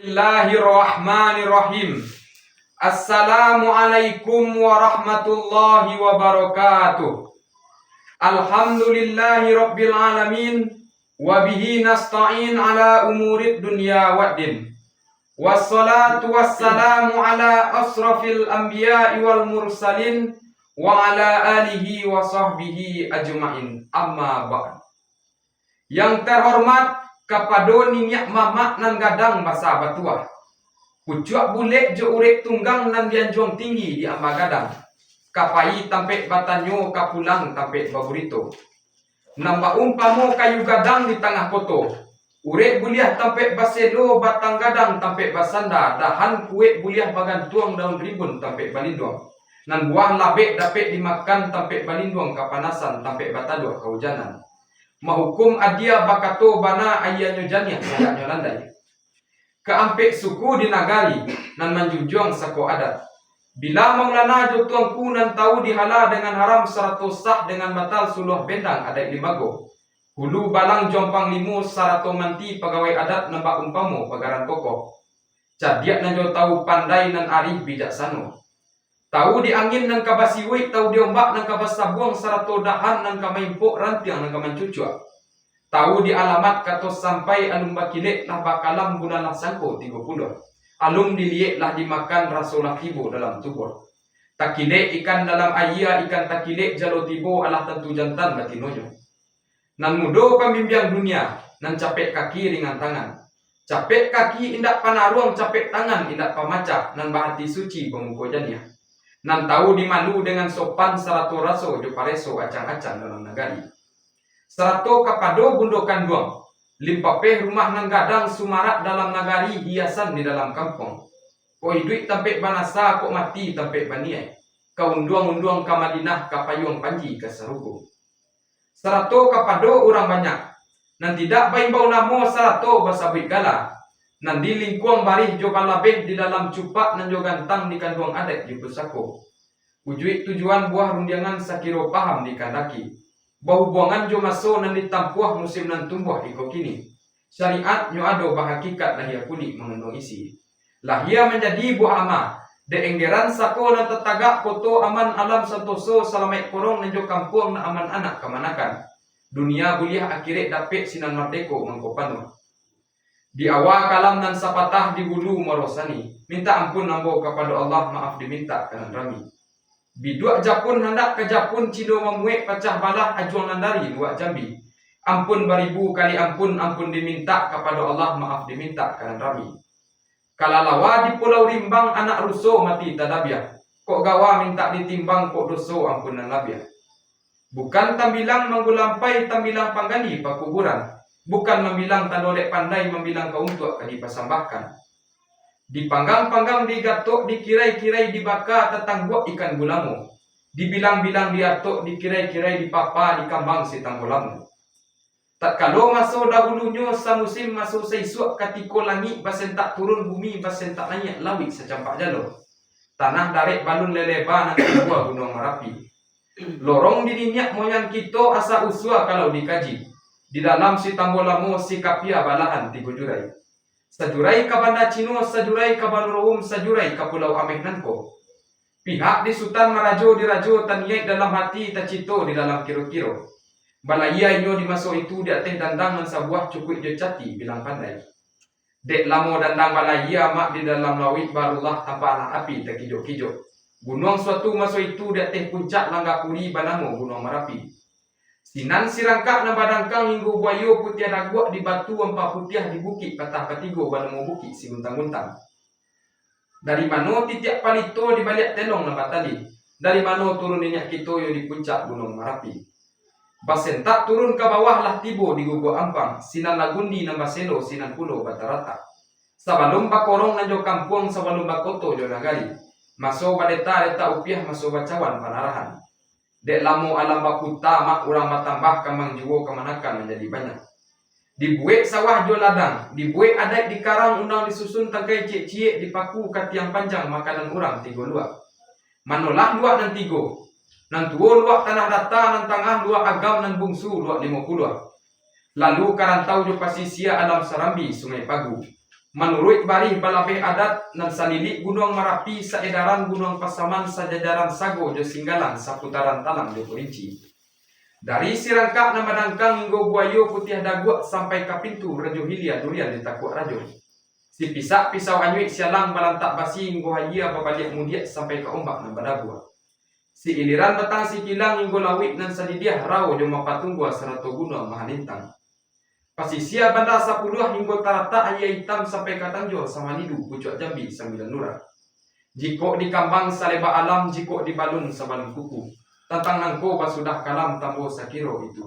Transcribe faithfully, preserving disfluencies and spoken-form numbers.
Bismillahirrahmanirrahim. Assalamualaikum warahmatullahi wabarakatuh. Alhamdulillahirabbil alamin, wa bihi nasta'in ala umurid dunya waddin. Wassalatu wassalamu ala asrafil anbiya'i wal mursalin, wa ala alihi wa sahbihi ajma'in. Amma ba'd. Yang terhormat kapado niniak mamak nan gadang basa batuah, pucuak bulek jo urek tunggang nan dianjuang tinggi di amba gadang, ka pai tampek batanyo, ka pulang tampek baburito. Nan baumpamo kayu gadang di tangah koto, urek buliah tampek baselo, batang gadang tampek basanda, dahan kuek buliah bagantuang, daun ribun tampek balinduang, nan buah labek dapek dimakan tampek balinduang kapanasan, tampek bataduah kaujanan. Mahukum adia bakato bana, aianyo janiah, sangkaknyo landai. Kaampek suku di nagari, nan manjunjuang sako adat. Bila Maulana jo Tuanku nan tahu dihala dengan haram sarato sah dengan batal suluah bendang adaik limbago, hulu balang jo ampang limo sarato manti pagawai adat nan baumpamo pagaran kokoh, cadiak nan jo tahu pandai nan arih bijaksano. Tahu di angin nan ka basiwuik, tahu di ombak nan ka basabuang, sarato dahan nan ka maimpok, rantiang nan ka mancucuak. Tahu di alamat kato sampai alun bakilek, lah bakalam bulan lah sangko tigo puluah. Alun diliek lah dimakan, raso lah tibo dalam tubuah. Takilek ikan dalam ayie, ikan takilek jalo tibo, alah tantu jantan batinonyo. Nan mudo pambimbiang dunia, nan capek kaki ringan tangan. Capek kaki indak panaruang, capek tangan indak pamacah, nan bahati suci bamuko janiah. Nan tahu dimalu dengan sopan, sarato raso jo pareso acang-acang dalam nagari. Sarato kapado bundo kanduang, limpapeh rumah nan gadang, sumarak dalam nagari, hiasan di dalam kampuang. Kok iduik tampek banasa, kok mati tampek baniaik. Ka unduang-unduang ka Madinah, ka payuang panji ka sarugo. Sarato kapado urang banyak, nan tidak baimbau namo sarato basabuik gala, nan di lingkuang barih jo balabeh, di dalam cupak nan jo gantang, di kanduang adaik jo pusako. Ujuik tujuan buah rundiangan, sakiro paham dikandaki, bahubuangan jo maso nan ditampuah, musim nan tumbuah iko kini. Syariat nyo ado bahakikat, lahia kulik mangandung isi. Lahia manjadi buah ama, dek enggeran sako nan tatagak, koto aman alam santoso, salamaik korong nan jo kampuang, nan aman anak kamanakan. Dunia buliah, akirek dapek, sinan mardeko mangko panuah. Di awa kalam nan sapatah, di hulu muaro sani, mintak ampun ambo kapado Allah, maaf dimintak ka nan rami. Biduak Japun handak ka Japun, Cino mamuek pacah balah, ajuang nan dari luak Jambi. Ampun baribu kali ampun, ampun dimintak kapado Allah, maaf dimintak ka nan rami. Kalalawa di Pulau Rimbang, anak ruso mati tadabiah. Kok gawa mintak ditimbang, kok doso ampun nan labiah. Bukan tambilang manggulampai, tambilang panggali pakuburan. Bukan mambilang tando dek pandai, mambilang ka untuak ka dipasambahkan. Dipanggang-panggang, digatok, dikirai-kirai, dibaka, tatangguak ikan gulamo. Dibilang-bilang, diatok, dikirai-kirai, dipapa, dikambang si tambo lamo. Tatkalo maso dahulunyo, samusim maso saisuak, katiko langik basentak turun, bumi basentak naiak, lauik sacampak jalo. Tanah darek balun leleba, nan tumbuah Gunuang Marapi. Lorong di niniak moyang kito, asa usua kalau dikaji. Di dalam si tambo lamo, si kapia balahan tigo jurai. Sajurai ka Banda Cino, sajurai ka Banua Ruhum, sajurai ka Pulau Ameh nan ko. Pihak di Sutan Marajo dirajo, taniaik dalam hati, tacito di dalam kiro-kiro. Balayia inyo di maso itu, di ateh dandang nan sabuah, cukuik jo cati bilang pandai. Dek lamo dandang balayia, mak, di dalam lauik, barulah tampaklah api takijok-kijok. Gunuang suatu maso itu di ateh puncak Langgapuri, banamo Gunuang Marapi. Sinan sirangkak nan badangkang, inggo buayo putiah daguak, di batu ampa putiah, di bukik patah batigo, banamo Bukik Siguntang-guntang. Dari mano titiak palito, di baliak telong nan batali? Dari mano turun niniak kito yo, di puncak Gunuang Marapi? Basentak turun ka bawah, lah tibo di guguak ampang, sinan lagundi nan baselo, sinan pulo bataratak. Sabalun bakorong nan jo kampuang, sabalun bakoto jo nagari, maso badeta-deta upiah, maso bacawan panarahan. Dek lamo alam baputa, mak, urang batambah, kambang juo kamanakan manjadi banyak. Dibuek sawah jo ladang, dibuek adaik dikarang, undang disusun tangkai ciek-ciek, dipaku ka tiang panjang, makanan urang tigo luak. Manolah luak nan tigo? Nan tuo luak Tanah Data, nan tangah luak Agam, nan bungsu luak Limo Puluah. Lalu ka rantau jo pasisia, alam Sarambi, Sungai Pagu. Manuruik barih balabeh adat, nan salilik Gunuang Marapi, saedaran Gunuang Pasaman, sajajaran Sago jo Singgalang, saputaran Talang jo Kurinci. Dari Sirangkak nan badangkang hinggo Buayo Putiah Daguak, sampai ka pintu Rajo Hilia, durian di takuak rajo. Sipisak pisau anyuik sialang balantak basi, hinggo hayia babaliak mudiak, sampai ka ombak nan badabua. Siiliran Batang Sikilang hinggo lauik nan sadidiah, Rao jo Mapatunggua sarato Gunuang Mahalintang. Pasisia Banda Sapuluah hinggo taratak Aia Itam, sampai ka Tanjo Samanidu, pucuak Jambi Sambilan Lurah. Jikok dikambang saleba alam, jikok dibalun sabalun kuku. Tantang nangko basudah kalam, tambo sakiro itu.